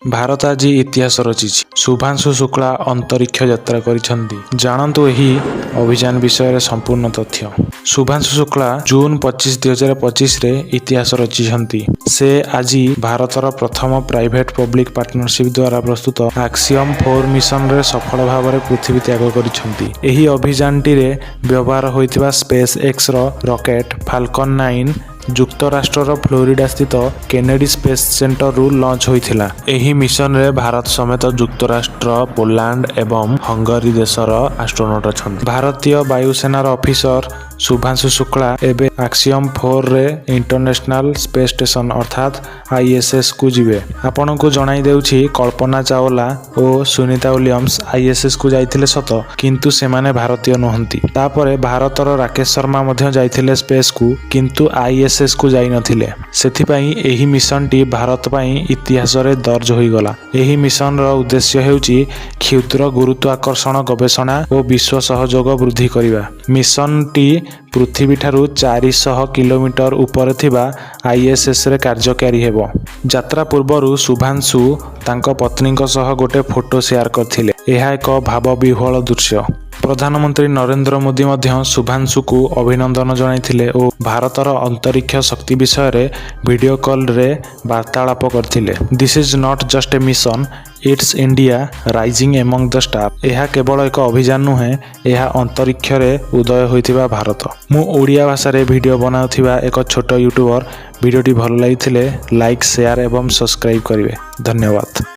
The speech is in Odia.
ଭାରତ ଆଜି ଇତିହାସ ରଚିଛି। ଶୁଭାଂଶୁ ଶୁକ୍ଳା ଅନ୍ତରୀକ୍ଷ ଯାତ୍ରା କରିଛନ୍ତି। ଜାଣନ୍ତୁ ଏହି ଅଭିଯାନ ବିଷୟରେ ସମ୍ପୂର୍ଣ୍ଣ ତଥ୍ୟ। ଶୁଭାଂଶୁ ଶୁକ୍ଳା ଜୁନ 25, 2025ରେ ଇତିହାସ ରଚିଛନ୍ତି। ସେ ଆଜି ଭାରତର ପ୍ରଥମ ପ୍ରାଇଭେଟ ପବ୍ଲିକ ପାର୍ଟନରସିପ ଦ୍ୱାରା ପ୍ରସ୍ତୁତ ଆକ୍ସିୟମ 4 ମିଶନରେ ସଫଳ ଭାବରେ ପୃଥିବୀ ତ୍ୟାଗ କରିଛନ୍ତି। ଏହି ଅଭିଯାନଟିରେ ବ୍ୟବହାର ହୋଇଥିବା ସ୍ପେସ୍ ଏକ୍ସର ରକେଟ ଫାଲକନ 9 ଯୁକ୍ତରାଷ୍ଟ୍ରର ଫ୍ଲୋରିଡା ସ୍ଥିତ କେନେଡି ସ୍ପେସ୍ ସେଣ୍ଟରରୁ ଲଞ୍ଚ ହୋଇଥିଲା। ଏହି ମିଶନରେ ଭାରତ ସମେତ ଯୁକ୍ତରାଷ୍ଟ୍ର, ପୋଲାଣ୍ଡ ଏବଂ ହଙ୍ଗେରୀ ଦେଶର ଆଷ୍ଟ୍ରୋନଟ ଅଛନ୍ତି। ଭାରତୀୟ ବାୟୁସେନାର ଅଫିସର ଶୁଭାଂଶୁ ଶୁକ୍ଳା ଏବେ ଆକ୍ସିୟମ 4ରେ ଇଣ୍ଟରନ୍ୟାସନାଲ ସ୍ପେସ୍ ଷ୍ଟେସନ ଅର୍ଥାତ୍ ଆଇଏସ୍ଏସ୍ କୁ ଯିବେ। ଆପଣଙ୍କୁ ଜଣାଇ ଦେଉଛି, କଳ୍ପନା ଚାୱଲା ଓ ସୁନିତା ୱିଲିୟମ୍ସ ଆଇଏସ୍ଏସ୍ କୁ ଯାଇଥିଲେ ସତ, କିନ୍ତୁ ସେମାନେ ଭାରତୀୟ ନୁହନ୍ତି। ତାପରେ ଭାରତର ରାକେଶ ଶର୍ମା ମଧ୍ୟ ଯାଇଥିଲେ ସ୍ପେସକୁ, କିନ୍ତୁ ଆଇଏସ୍ଏସ୍ କୁ ଯାଇନଥିଲେ। ସେଥିପାଇଁ ଏହି ମିଶନଟି ଭାରତ ପାଇଁ ଇତିହାସରେ ଦର୍ଜ ହୋଇଗଲା। ଏହି ମିଶନର ଉଦ୍ଦେଶ୍ୟ ହେଉଛି କ୍ଷୁଦ୍ର ଗୁରୁତ୍ୱାକର୍ଷଣ ଗବେଷଣା ଓ ବିଶ୍ୱ ସହଯୋଗ ବୃଦ୍ଧି କରିବା। ମିଶନଟି ପୃଥିବୀଠାରୁ 400 କିଲୋମିଟର ଉପରେ ଥିବା ଆଇଏସ୍ଏସ୍ ରେ କାର୍ଯ୍ୟକାରୀ ହେବ। ଯାତ୍ରା ପୂର୍ବରୁ ଶୁଭାଂଶୁ ତାଙ୍କ ପତ୍ନୀଙ୍କ ସହ ଗୋଟେ ଫଟୋ ସେୟାର କରିଥିଲେ। ଏହା ଏକ ଭାବବିହ୍ୱଳ ଦୃଶ୍ୟ। ପ୍ରଧାନମନ୍ତ୍ରୀ ନରେନ୍ଦ୍ର ମୋଦି ମଧ୍ୟ ଶୁଭାଂଶୁକୁ ଅଭିନନ୍ଦନ ଜଣାଇଥିଲେ ଓ ଭାରତର ଅନ୍ତରୀକ୍ଷ ଶକ୍ତି ବିଷୟରେ ଭିଡିଓ କଲରେ ବାର୍ତ୍ତାଳାପ କରିଥିଲେ। "This is not just a mission, it's India rising among the star." ଏହା କେବଳ ଏକ ଅଭିଯାନ ନୁହେଁ, ଏହା ଅନ୍ତରୀକ୍ଷରେ ଉଦୟ ହୋଇଥିବା ଭାରତ। ମୁଁ ଓଡ଼ିଆ ଭାଷାରେ ଭିଡିଓ ବନାଉଥିବା ଏକ ଛୋଟ ୟୁଟ୍ୟୁବର। ଭିଡିଓଟି ଭଲ ଲାଗିଥିଲେ ଲାଇକ୍, ସେୟାର ଏବଂ ସବସ୍କ୍ରାଇବ କରିବେ। ଧନ୍ୟବାଦ।